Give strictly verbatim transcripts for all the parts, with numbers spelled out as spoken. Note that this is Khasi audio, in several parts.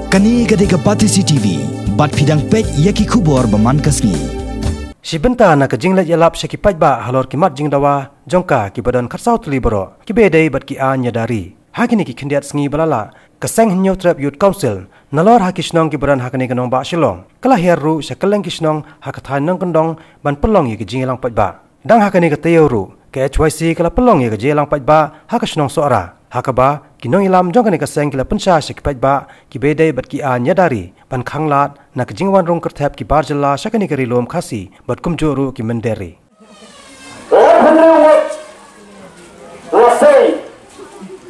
Kane ka dei ka Batesi T V, bad phi dang peit ïa ki khubor ba man ka sngi. Shi bynta na ka jingleit ïalap sha ki paidbah halor ki mat jingdawa jong ka kiba don khatsaw tylli baroh, kiba dei bad ki aiñ ïada ri. Ha kine ki khyndiat sngi ba la lah, ka Seng Hynñiewtrep Youth Council nalor ha ki shnong kiba don ha kane ka nongbah Shillong ka la hiar ruh sha kylleng ki shnong ha ka thaiñ nongkyndong ban pynlong ïa ka jingïalang paidbah. Dang ha kane ka taïew ruh, ka H Y C ka la pynlong ïa ka jingïalang paidbah ha ka shnong Sohra, ha kaba ki nongïalam jong kane ka seng ki la pynshai sha ki paidbah kiba dei bad ki aiñ ïada ri ban khanglad na ka jingwan rung kyrthep ki bar jylla sha kane ka Ri Lum Khasi bad kumjuh ruh ki mynder ri. Laiphew hynriew ngut la sei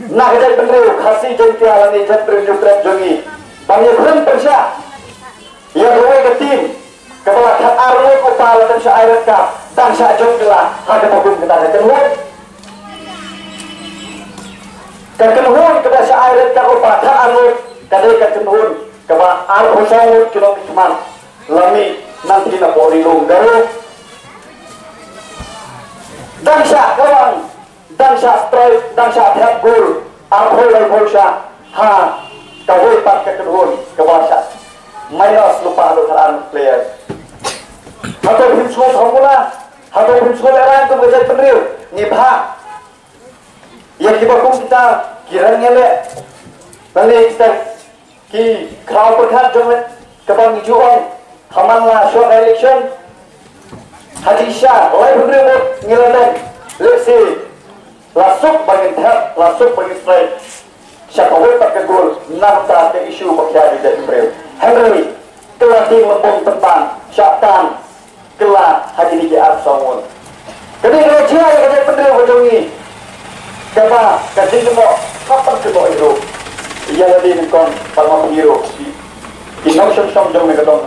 na ka jaitbynriew Khasi Jaiñtia lane jaitbynriew Hynñiewtrep jong ngi ban ïakren pyrshah ïa kawei ka team kaba la khatar ngut u pa la dang shah ai red card, dang shah jong kylla ha kaba kum kata ka kynhun. Ka kynhun kaba shah ai red card u pa khatar ngut ka dei ka kynhun kaba arphew saw ngut ki long ki khmat la mih nangtei na pdeng Ri Lum Garo. Dang shah kawang, dang shah strike, dang shah thep goal arphew laiphew shah ha kawei pat ka kynhun kaba shah minus lypa haduh khatar ngut player. Hato phim sngewthuh mula, hato phim sngewlehraiñ kum ka jaitbynriew? Ngi bha ïa kiba kum kita ki rangïaleh lane kita ki khraw pyrkhat jong ngi kaba ngi ju ong ha man la shuwa election ha jingshisha laiphew hynriew ngut ngi la don, lehse la suk ba ngin thep, la suk ba ngin strike sha kawei pat ka goal na ka bynta ka issue ba khia ïa ki jaitbynriew. Hynrei kylla tieng lymbung pynban shah tan kylla ha kine ki arphew saw ngut. Kane ka la jia ïa ka jaitbynriew ka jong ngi kaba ka jingkynnoh hap ban kynnoh ïa ruh ïa lade nyngkong bad ma phi ruh ki nongshong shnong jong me ka dong